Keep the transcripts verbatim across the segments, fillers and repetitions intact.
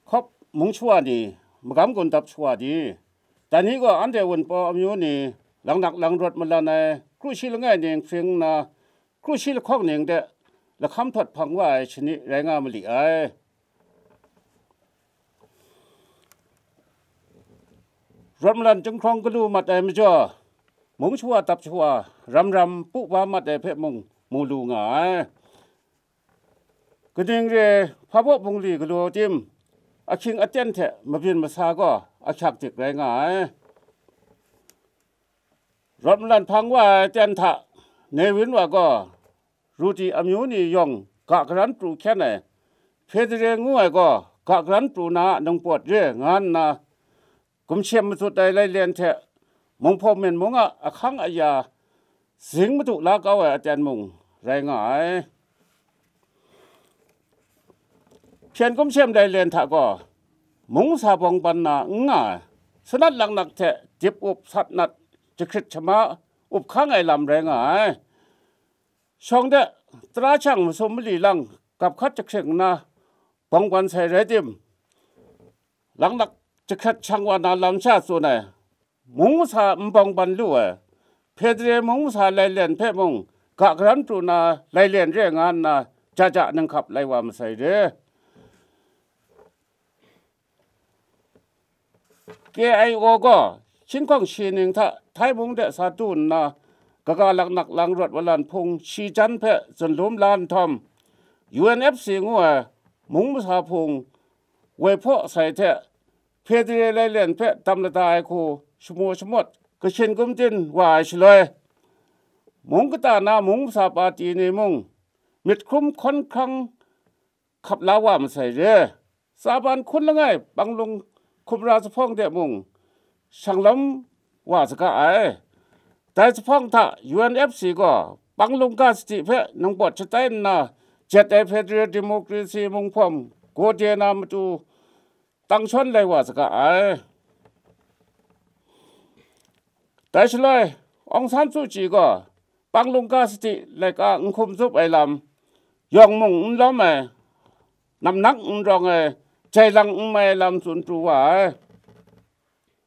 Hkawp mung shawa ni, magam gun dap shawa ni, dai ni gaw anhte wunpawng amyu ni, langnak lang rawt malan ai, kru shi langai ning hpring nna, kru shi lahkawng ning de lahkam htawt hpang wa ai shani rai nga ma li ai. Rawt malan chyinghkrawng galu mat ai majaw, mung shawa dap shawa, ram ram pu ba mat ai hpe mung mu lu nga ai. Kaning re hpa baw bungli galaw tim, ahkying aten hte mabyin masa gaw ahkyak dik rai nga ai. Rawt malan hpang wa ai aten hta Newin wa gaw, Ruti amyu ni yawng ga karan pru hkyen ai, Federe ngu ai gaw ga karan pru na a ningpawt re nga nna, gumshem matut ai lailen hte munghpawm myen mung a ahkang aya zing madu la kau ai aten mung rai nga ai. Hpyen gumshem lailen hta gaw, mung masa bawng ban na n nga ai, sanat laknak hte dip up sat nat jahkrit shama up hkang ai lam rai nga ai. Shawng de tara shang masum mali lang gap hkat jahkring nna bawng ban sai rai tim, laknak jahkrat shang wa na lam sha tsun ai, mung masa n bawng ban lu ai, Federe mung masa lailen hpe mung ga karan pru na lailen re nga nna, ja ja ninghkap lai wa masai re. K I O gaw, hkying hkawng shi ning hta Thai mung de sa du nna, kaga laknak lang rawt malan hpung shi jan hpe zunlum la nhtawm, U N F C ngu ai mung masa hpung woi hpaw sai hte, Federe lailen hpe dam lada ai hku shamu shamawt kashin gumtin wa ai shaloi, mung kata na mung masa pati ni mung myit hkrum hkawn hkrang hkap la wa masai re. Tsaban hkun langai panglung hkumra zuphpawng de mung shang lawm wa saga ai. Dai zuphpawng hta U N F C gaw panglung ga sadi hpe ningpawt shatai nna, jet ai Federal Democracy munghpawm gode na matu tang shawn lai wa saga ai. Dai shaloi, Aung San Suu Kyi gaw panglung ga sadi laika n hkum zup ai lam, yawng mung n lawm ai, namnak n rawng ai, jai lang n mai ai lam tsun pru wa ai.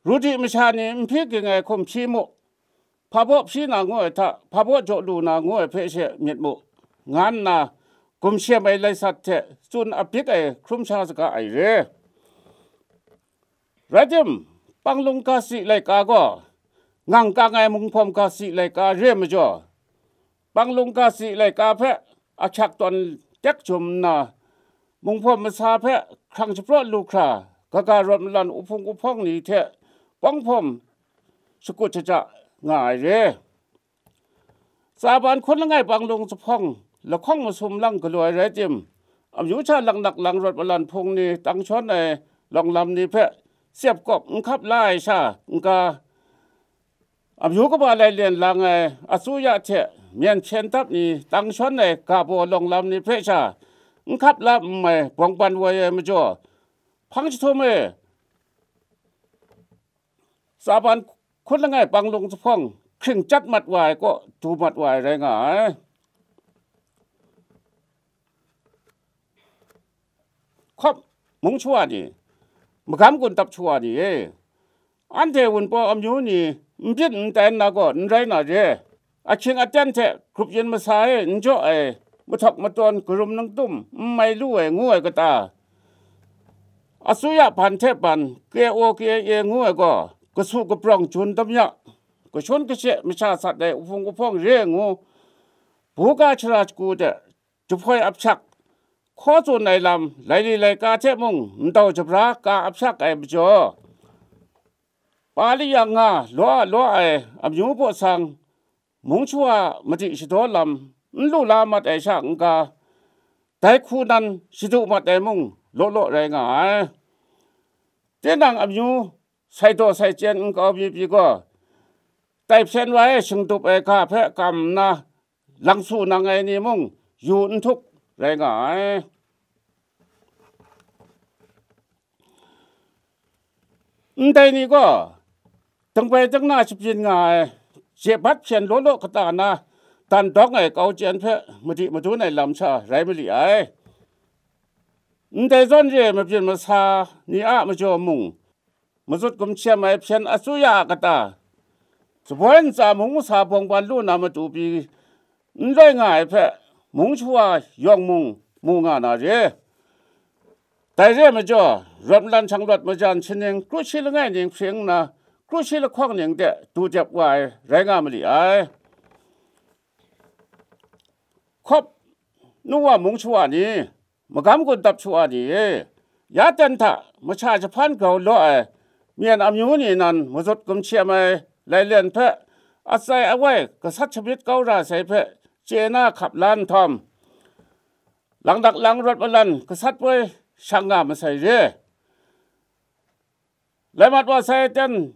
Ruti masha ni n hpyi ging ai hkum hpyi mu, hpa baw hpyi na ngu ai hta, hpa baw jaw lu na ngu ai hpe she myit mu, nga nna gumshem ai laisat hte tsun abik ai hkrum sha saga ai re. Rai tim, panglung ga sadi laika gaw, ngang kang ai munghpawm ga sadi laika re majaw, panglung ga sadi laika hpe ahkyak tawn tek jum nna, munghpawm masa hpe hkrang shapraw lu hkra, kaga rawt malan uhpung uhpawng ni hte pawng hpawm shakut shaja nga ai re. Tsaban hkun langai panglung zuphpawng lahkawng masum lang galaw ai rai tim, amyu sha laknak lang rawt malan hpung ni tang shawn ai lawng lam ni hpe tsep kawp n hkap la ai sha n-ga, amyu kaba lailen lang ai asuya hte myen hpyen dap ni tang shawn ai ga baw lawng lam ni hpe sha n hkap la n mai bawng ban woi ai majaw, hpang jahtum e, tsaban hkun langai panglung zuphpawng hkring chyat mat wa ai kaw du mat wa ai rai nga ai. Hkawp mung shawa ni, magam gun dap shawa ni e, anhte wunpawng amyu ni n byin n tai nna gaw n rai na re. Ahkying aten hte grup yin masa e n jaw ai, mahtawk matawn karum ningtum n mai lu ai ngu ai kata, asuya ban hte ban K O K A ngu ai gaw, kasu kaprawng jun damya, kashun kashe masha sat ai uhpung uhpawng re ai ngu, buga shara shagu de jahpoi ahpyak, hkaw tsun ai lam, laili laika hte mung ndau jabra ka ahpyak ai majaw, pa liyang nga law a law ai amyu baw sang, mung shawa madi shadaw lam n lu la mat ai sha n-ga, dai hku nan shadu mat ai mung law law rai nga ai. Tinang amyu sai daw sai chyen nkau mi pyi gaw, tai hpyen wa e shingdup ai ga hpe kam nna, lang su nang ai ni mung yu n htup rai nga ai. Ndai ni gaw, dingbai dingna shabyin nga ai, je bat hpyen law law kata na dan dawng ai kau chyen hpe madi madun ai lam sha rai ma li ai. ndai zawn re ai mabyin masa ni a majaw mung, mazut gumshem ai hpyen asuya a kata, shaboi ntsa mung masa bawng ban lu na matu pyi n loi nga ai hpe, mung shawa yawng mung mu nga na re. Dai re ai majaw, rawt malan shang rawt majan shaning kru shi langai ning hpring nna, kru shi lahkawng ning de du dep wa ai rai nga ma li ai. Hkawp nu wa mung shawa ni, magam gun dap shawa ni e, ya ten hta masha jahpan grau law ai myen amyu ni nan mazut gumshem ai lailen hpe atsai awai gasat shabit kau ra sai hpe chye na hkap la nhtawm, langdak lang rawt malan gasat poi shang nga masai re. Lai mat wa sai ten,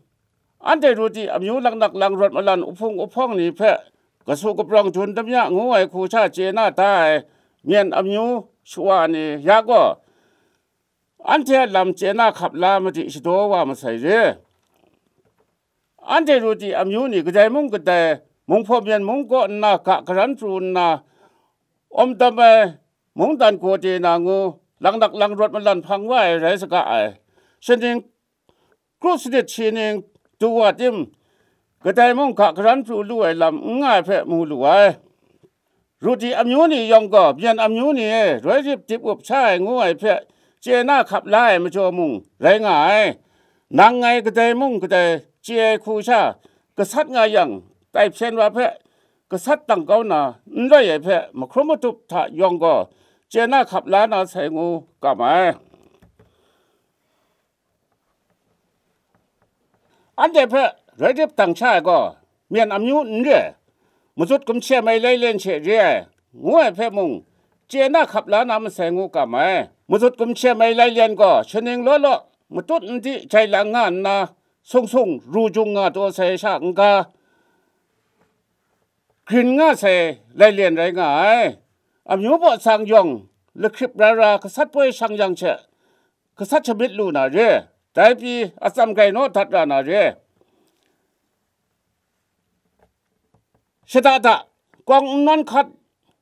anhte Ruti amyu langnak lang rawt malan uhpung uhpawng ni hpe kasu kaprawng jun damya ngu ai hku sha chye na da ai myen amyu shawa ni ya gaw, anhte a lam chye na hkap la madi shadaw wa masai re. Anhte Ruti amyu ni kadai mung kadai, Munghpaw myen mung kaw nna ga karan pru nna, awm dam ai mungdan gaw de na ngu, langnak lang rawt malan hpang wa ai rai saga ai. Shaning kru sanit shi ning du wa tim, kadai mung ga karan pru lu ai lam n nga ai hpe mu lu ai. Ruti amyu ni yawng gaw, myen amyu ni e roi rip dip up sha ai ngu ai hpe chye na hkap la ai majaw mung rai nga ai. Nang ngai kadai mung kadai chye ai hku sha gasat nga yang, tai hpyen wa hpe gasat dang kau na n rai ai hpe, mahkrum matup hta yawng gaw chye na hkap la na sai ngu kam ai. Anhte hpe rai dip dang sha ai gaw, myen amyu n re ai, mazut gumshem ai lailen she re ai, ngu ai hpe mung, chye na hkap la na masai ngu kam ai. Mazut gumshem ai lailen gaw, shaning law law, matut n di jai lang nga nna, sung sung ru jung nga taw sai sha n-ga, grin nga sai lailen rai nga ai. Amyu baw sang yawng lahkrip ra ra gasat poi shang yang she, gasat shamyit lu na re, dai pyi atsam grai naw dat ra na re. Shada da, kawng n nawn hkat,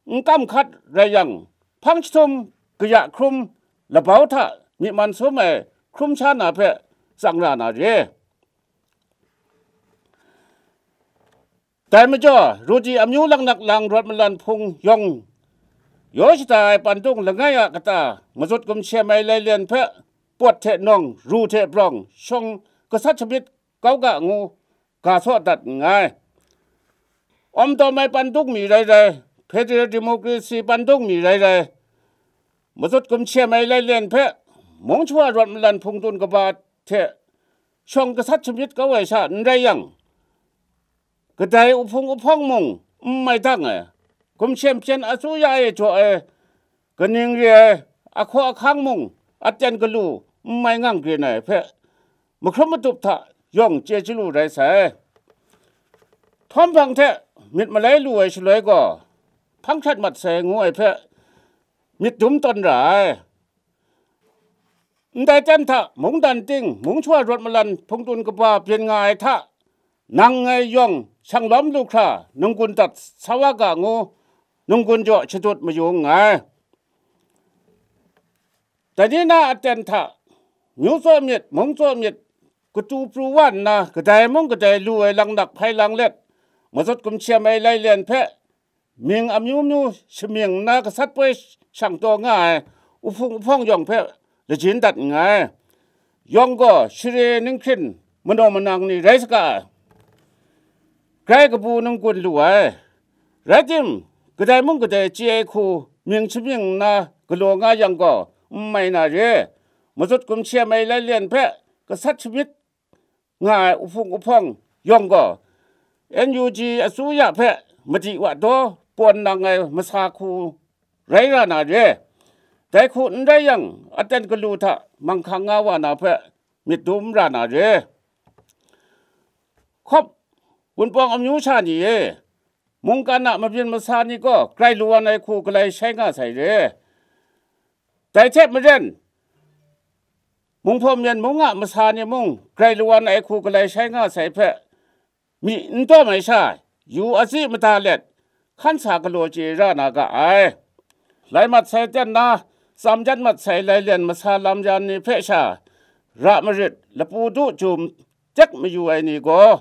n kam hkat rai yang, hpang jahtum kaya hkrum labau hta myi man sum ai hkrum sha na hpe tsang ra na re. Dai majaw, Ruti amyu langnak lang rawt malan hpung yawng yaw shada ai pandung langai a kata, mazut gumshem ai lailen hpe, pawt hte nawng, ru hte brawng, shawng gasat shamyit kau ga ngu, ga saw dat nngai. Awm dawm ai pandung mi rai rai, federal democracy pandung mi rai rai, mazut gumshem ai lailen hpe, mung shawa rawt malan hpungtun kaba hte shawng gasat shamyit kau ai sha n rai yang, kadai uhpung uhpawng mung n mai dang ai, gumshem hpyen asuya e jaw ai, kaning re ai ahkaw ahkang mung aten galu n mai ngang grin ai hpe, mahkrum matup hta yawng chye chyalu rai sai. Htawm hpang hte myit malai lu ai shaloi gaw, hpang hkrat mat sai ngu ai hpe myit dum tawn ra ai. Ndai ten hta mungdan ting, mung shawa rawt malan hpungtun kaba byin nga ai hta, nang ngai yawng shang lawm lu hkra nunggun dat sa wa ga ngu, nunggun jaw shadut mayu nngai. Dai ni na aten hta, myu tsaw myit, mung tsaw myit, katu pru wa nna, kadai mung kadai lu ai langnak hpai lang let, mazut gumshem ai lailen hpe, mying amyu myu shamying nna gasat poi shang taw nga ai uhpung uhpawng yawng hpe lajin dat nngai. Yawng gaw share ninghkrin manaw manang ni rai saga ai, grai kabu nunggun lu ai. Rai tim, kadai mung kadai chye ai hku mying shamying nna galaw nga yang gaw, n mai na re. Mazut gumshem ai lailen hpe gasat shamyit nga ai uhpung uhpawng yawng gaw, N U G asuya hpe madi wa daw pawn nang ai masa hku rai ra na re. Dai hku n rai yang, aten galu hta manghkang nga wa na hpe myit dum ra na re. Hkawp, Wunpawng amyu sha ni e, mungkan a mabyin masa ni gaw grai lawan ai hku galai shai nga sai re. Dai hte maren, Munghpaw Myen mung a masa ni mung grai lawan ai hku galai shai nga sai hpe, myi n dawm ai sha, yu atsi mada let, hkan sa galaw chye ra na ga ai. Lai mat sai ten na, tsam jan mat sai lailen masa lam yan ni hpe sha ra marit lapu du jum tek mayu ai ni gaw,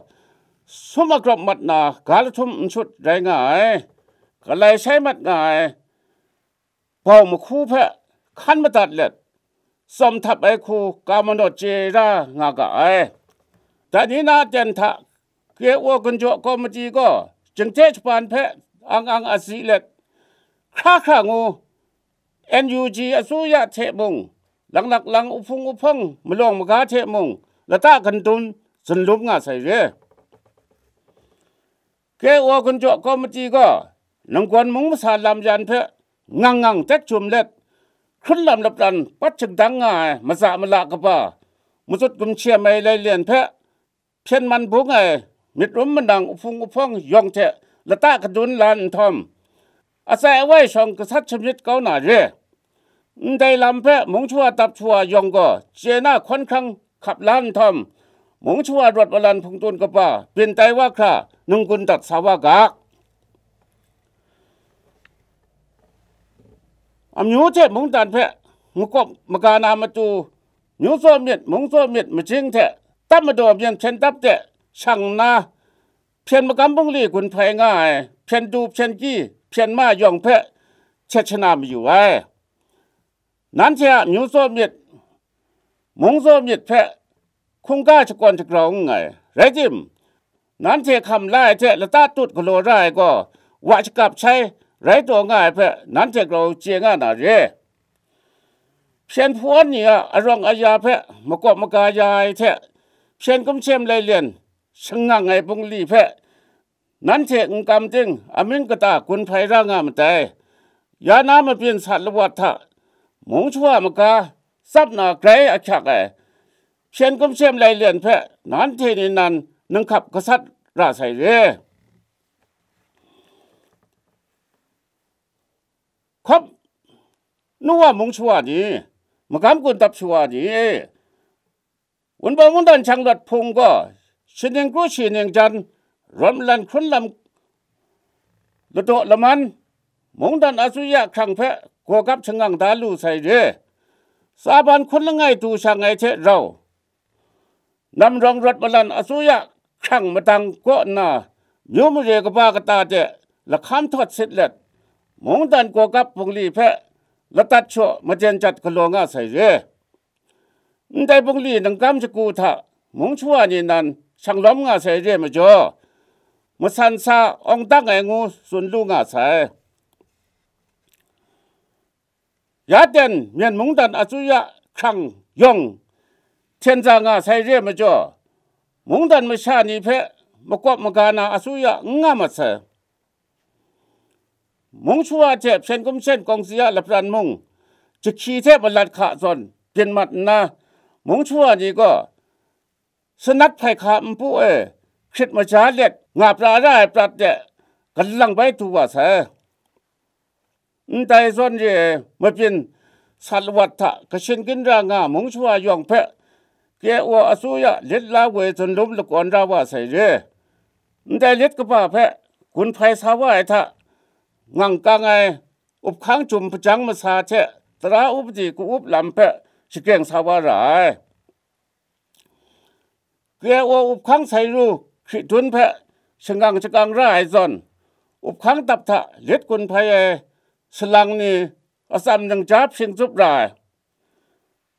sum agrawp mat na ga lahtum n shut rai nga ai, galai shai mat nga ai bau mahku hpe hkan madat let, tsawm htap ai hku ka manawt chye ra nga ga ai. Dai ni na aten hta K O Gunjaw Komiti gaw jingte shapan hpe ang ang a si let, hkra hkra ngu N U G asuya hte mung, langlak lang uhpung uhpawng malawng maga hte mung lata kandun zunlum nga sai re. K O Gunjaw Komiti gaw Nanggawn mung masa lam yan hpe ngang ngang tek jum let, hkrun lam lapran pat shingdang nga ai matsa mala kaba, matsut gumshem ai lailen hpe hpyen man bung ai myit rum manang uhpung uhpawng yawng hte lata kadun lan nhtawm, atsai awai shawng gasat shamyit kau na re. Ndai lam hpe mung shawa dap shawa yawng gaw chye na hkawn hkrang hkap la nhtawm, mung shawa rawt malan hpungtun kaba byin tai wa hkra nunggun dat sa wa ga. Amyu hte mungdan hpe makawp maga na matu, myu tsaw myit, mung tsaw myit majing hte tap madaw myen hpyen tap de shang nna, hpyen magam bungli gun hpai nga ai hpyen du hpyen kyi hpyen ma yawng hpe htet shana mayu ai. Nanhte a myu tsaw myit, mung tsaw myit hpe hkungga shakawn shagrau nngai. Rai tim, nanhte hkam la ai hte lata tut galaw ra ai gaw, wa shakap shai rai taw nga ai hpe nanhte grau chye nga na re. Hpyen hpawn ni a arawng aya hpe makawp maga ya ai hte, hpyen kumsem lailen shangang ai bungli hpe nanhte n kam ting amying kata gun hpai ra nga madai. Ya na mabyin sat lawat hta mung shawa maga tsap na grai ahkyak ai hpyen kumsem lailen hpe nanhte ni nan ninghkap gasat ra sai re. Hkawp nu wa mung shawa ni, magam gun dap shawa ni, Wunpawng mungdan shanglawt hpung gaw, shi ning kru shi ning jan, rawt malan hkrun lam ladaw laman, mungdan asuya hkrang hpe gawgap shangang da lu sai re. Tsaban hkun langai du shang ai hte rau, namrawng rawt malan asuya hkrang madang kaw nna, myu mare kaba kata de lahkam htawt sit let, mungdan gawgap bungli hpe ladat shaw maden jat galaw nga sai re. Ndai bungli ningkam shagu hta mung shawa ni nan shang lawm nga sai re majaw, masan sa awng dang ai ngu tsun lu nga sai. Ya ten myen mungdan asuya hkrang yawng hten za nga sai re majaw, mungdan masha ni hpe makawp maga na asuya n nga mat sai. Mung shawa hte hpyen kumsem kawngsi a lapran mung, jahkyi hte malat hka zawn byin mat nna, mung shawa ni gaw sanat hpai hka npu e hkrit maja let nga pra ra ai prat de galang bai du wa sai. Ndai zawn re ai mabyin sat lawat hta kashin ginra nga mung shawa yawng hpe K O asuya lit la woi zunlum lakawn ra wa sai re. Ndai lit kaba hpe gun hpai sa wa ai hta, ngang kang ai uphkang jum hpajang masa hte tara upadi ka-up lam hpe shakeng sa wa ra ai. K O uphkang sai ru hkri dun hpe shangang shakang ra ai zawn, uphkang dap hta lit gun hpai ai salang ni atsam ningja hpring tsup ra ai.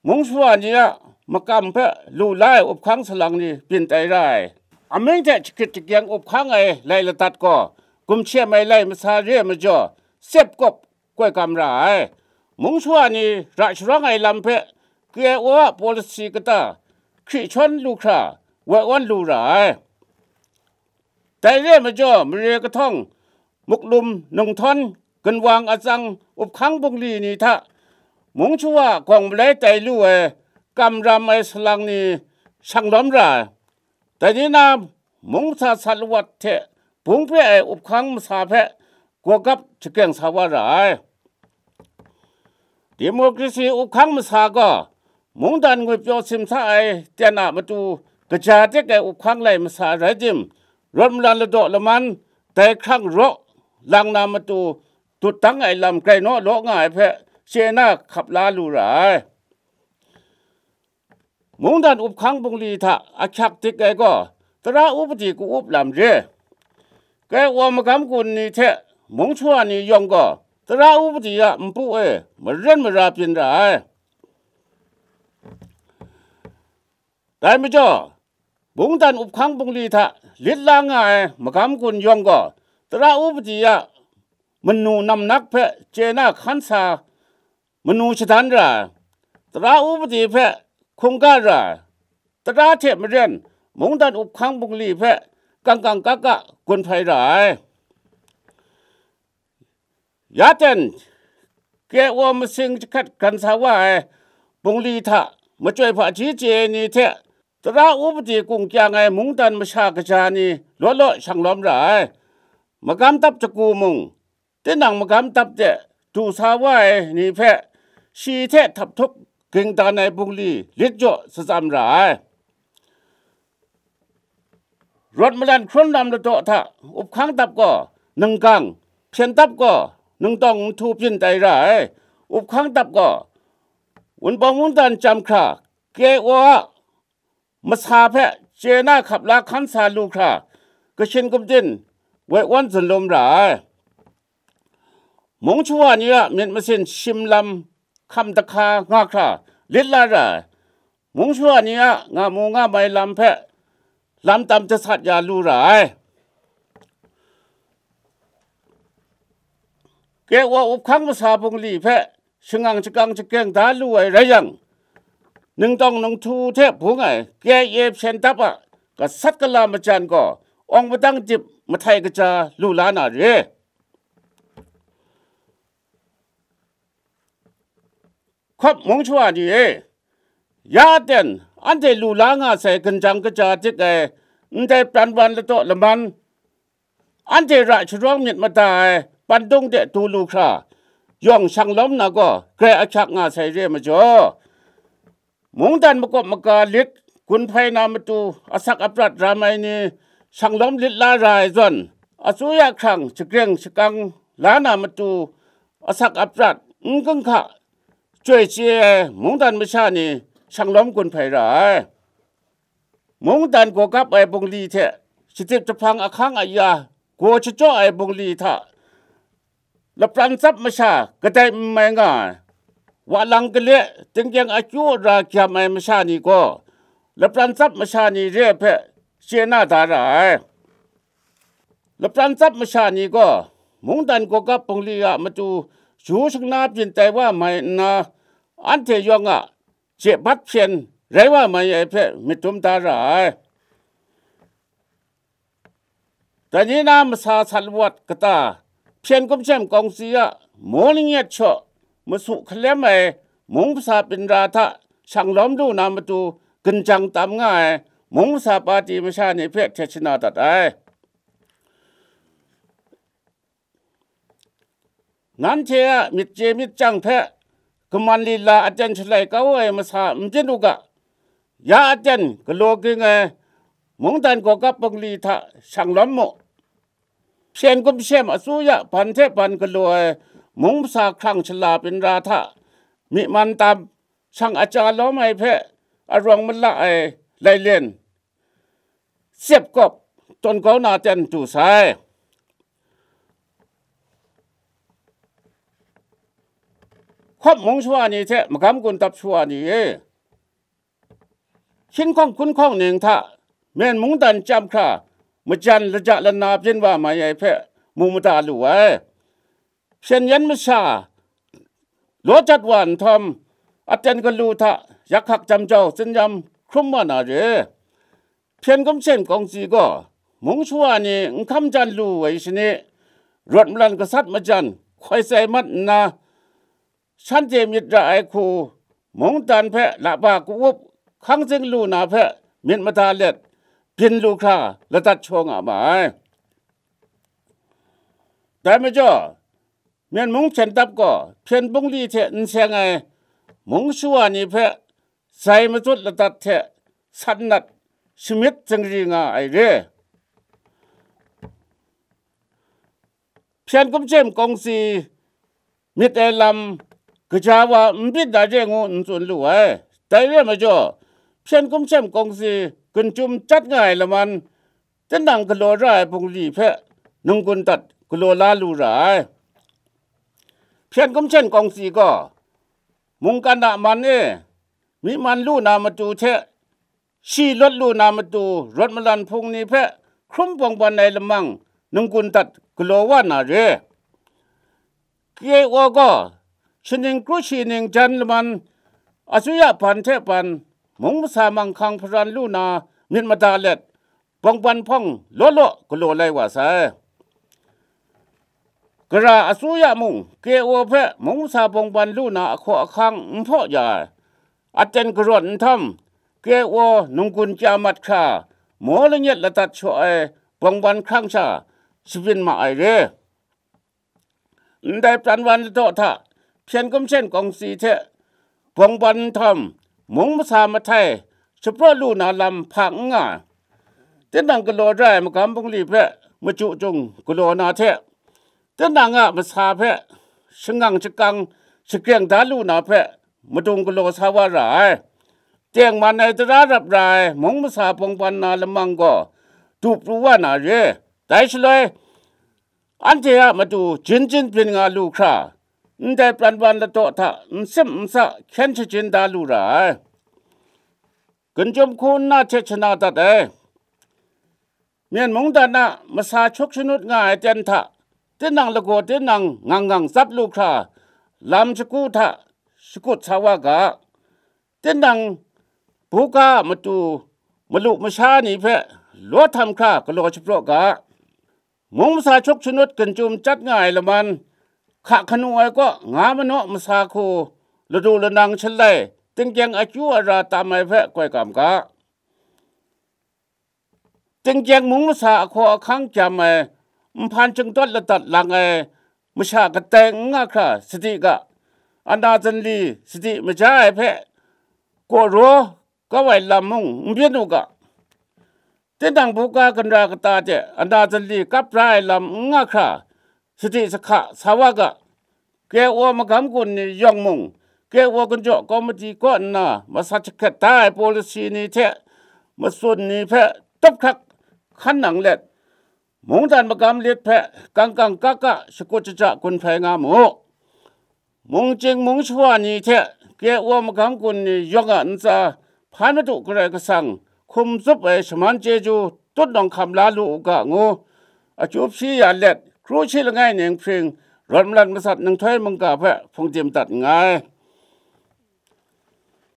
Mung shawa ni a makam hpe lu la ai uphkang salang ni byin tai ra ai. Amying hte jahkrit jakyeng uphkang ai lai ladat gaw, gumshem ai lai masa re ai majaw, sep kawp koi gam ra ai. Mung shawa ni ra sharawng ai lam hpe K O a policy kata hkri shawn lu hkra woi awn lu ra ai. Dai re ai majaw, mare kahtawng, muklum, nunghtawn, ginwang atsang, uphkang bungli ni hta mung shawa gawng malai tai lu ai, kam ram ai salang ni shang lawm ra ai. Dai ni na, mung sa sat lawat hte bung pre ai uphkang masa hpe gawgap shakeng sa wa ra ai. Democracy uphkang masa gaw, mungdan ngwipyaw simsa ai ten a matu kaja dik ai uphkang lai masa rai tim, rawt malan ladaw laman, dai hkrang raw lang na matu dut dang ai lam grai naw law nga ai hpe chye na hkap la lu ra ai. Mungdan up hkang bungli hta ahkyak dik ai gaw, tara upadi ka-up lam re. Kai wa magam gun ni hte mung shawa ni yawng gaw, tara upadi a npu e maren mara byin ra ai. Dai majaw, mungdan up hkang bungli hta lit la nga ai magam gun yawng gaw, tara upadi a manu namnak hpe chye na hkan sa manu shadan ra ai, tara upadi hpe hkungga ra ai, tara hte maren mungdan up hkang bungli hpe kangkang kaka gun hpai ra ai. Ya ten, ke wa masing jahkrat gan sa wa ai bungli hta machyoi hpaji chye ai ni hte tara upadi kung kyang ai mungdan masha kaja ni law law shang lawm ra ai. Magam dap jagu mung, tinang magam dap de du sa wa ai ni hpe shi hte htap htup ging dan ai bungli lit jaw satsam ra ai. Rawt malan hkrawn lam ladaw hta up hkang dap gaw ninggang, hpyen dap gaw ningtawng nhtu byin tai ra ai. Up hkang dap gaw Wunpawng mungdan chyam hkra ke wa a masa hpe chye na hkap la hkan sa lu hkra, kashin gumdin woi wan zunlum ra ai. Mung shawa ni a myit masin shim lam hkam dahka nga hkra lit la ra ai. Mung shawa ni a nga mu nga mai lam hpe lam tam jasat ya lu ra ai. Ke wa up hkang masa bungli hpe shangang shakang shakeng da lu ai rai yang, ningtawng ninghtu hte bung ai K I A hpyen dap a gasat gala majan gaw awng padang dip mahtai kaja lu la na re. Hkawp mung shawa ni e, ya aten anhte lu la nga sai ginjang kaja dik ai ndai pran wan ladaw laman, anhte ra sharawng myit mada ai pandung de du lu hkra, yawng shang lawm na gaw grai ahkyak nga sai re majaw, mungdan makawp maga lit gun hpai na matu asak aprat ram ai ni shang lawm lit la ra ai zawn, asuya hkrang shagreng shakang la na matu asak aprat n ginhka chyoi chye ai mungdan masha ni shang lawm gun hpai ra ai. Mungdan gaw kap ai bungli hte shadip jahpang ahkang aya gaw shachyaw ai bungli hta lapran tsap masha kadai n mai nga ai, wa lang gale tingkyeng akyu ara gyam ai masha ni gaw lapran tsap masha ni re ai hpe chye na da ra ai. Lapran tsap masha ni gaw mungdan gaw kap bungli a matu yu shingna byin tai wa mai nna, anhte yawng a je bat hpyen rai wa mai ai hpe myit dum da ra ai. Dai ni na masa sat lawat kata, hpyen kumshem kawngsi a mung langyet shaw masu hkalem ai mung masa byin ra hta shang lawm lu na matu ginjang tam nga ai mung masa pati masha ni hpe htet shana dat ai. Nanhte a myit chye myit chyang hpe kaman lila aten shalai kau ai masa n byin u ga, ya aten galaw ging ai mungdan gaw kap bungli hta shang lawm mu. Hpyen kumshem asuya ban hte ban galaw ai mung masa hkrang shala byin ra hta myi man tam shang aja lawm ai hpe arawng mala ai lailen, syep kawp tawn kau na ten du sai. Hkawp mung shawa ni hte magam gun dap shawa ni e, hkying hkawng hkun hkawng ning hta men mungdan chyam hkra majan laja lana byin wa mai ai hpe mu mada lu ai. Hpyen yan masha law jat wa nhtawm, aten galu hta yak hkak jam jau tsin yam hkrum wa na re. Hpyen kumshem kawngsi gaw mung shawa ni n hkam jan lu ai shani, rawt malan gasat majan hkoi tsai mat nna, shanhte myit ra ai hku mungdan hpe laba ka-up hkang zing lu na hpe myit mada let byin lu hkra ladat shaw nga ma ai. Dai majaw, Myen mung hpyen dap gaw hpyen bungli hte n seng ai mung shawa ni hpe zai mazut ladat hte sat nat shamyit zingri nga ai re. Hpyen kumshem kawngsi myit ai lam kaja wa n byin na re ngu n tsun lu ai. Dai re ai majaw, hpyen kumhtem kawngsi gun chyum chyat nga ai laman, tinang galaw ra ai bungli hpe nunggun dat galaw la lu ra ai. Hpyen kumhtem kawngsi gaw mungkan a man e myi man lu na matu hte shi lawt lu na matu rawt malan hpung ni hpe hkrum bawngban ai lamang nunggun dat galaw wa na re. K O gaw shaning kru shi ning jan laman asuya ban hte ban mung masa manghkang hparan lu na myit mada let bawngban hpawng law law galaw lai wa sai. Gara asuya mung K O hpe mung masa bawngban lu na ahkaw ahkang n hpaw ya ai. Aten karawn nhtawm, K O nunggun kya mat hkra, maw lanyet ladat shaw ai bawngban hkrang sha shabyin ma ai re. Ndai pran wan ladaw hta, hpyen kumhten kawngsi hte bawngban nhtawm, mung masa mahtai shapraw lu na lam hpa n nga. Tinang galaw ra ai magam bungli hpe machyu jung galaw na hte, tinang a masa hpe shangang shakang shagreng da lu na hpe madung galaw sa wa ra ai. Tengman ai tara rap ra ai mung masa bawngban na lamang gaw du pru wa na re. Dai shaloi, anhte a matu jin jin byin nga lu hkra, ndai pran wan ladaw hta n sim n sa hkyen shajin da lu ra ai. Gun chyum hku nna hte shana dat ai. Myen mungdan a masa hkyuk shanut nga ai ten hta, tinang lagaw tinang ngang ngang tsap lu hkra, lam shagu hta shakut sa wa ga. Tinang buga a matu malu masha ni hpe law htam hkra galaw shapraw ga. Mung masa hkyuk shanut gun chyum chyat nga ai laman, hka hkanu ai kaw nga manaw masa hku ladu lanang shalai, tingkyeng akyu ara tam ai hpe koi kam ga. Tingkyeng mung masa ahkaw ahkang kyam ai, nhpan chyingdawt ladat lang ai masha kadai n nga hkra sadi ga, ana zanli sadi maja ai hpe, kaw raw kau ai lam mung n byin u ga. Tinang buga ginra kata hte ana zanli kap ra ai lam n nga hkra, sadi sahka sa wa ga. K O magam gun ni yawng mung, K O gunjaw komiti kaw nna masat jahkrat da ai polisi ni hte matsun ni hpe tup hkrak hkan nang let, mungdan magam lit hpe kangkang kaka shakut shaja gun hpai nga mu. Mungchying mung shawa ni hte K O magam gun ni yawng a ntsa hpan Madu Karai Kasang hkum tsup ai shaman chyeju tutnawng hkam la lu u ga ngu, akyu hpyi ya let, kru shi langai ning hpring rawt malat masat nhtoi mungga hpe hpungdim dat nngai.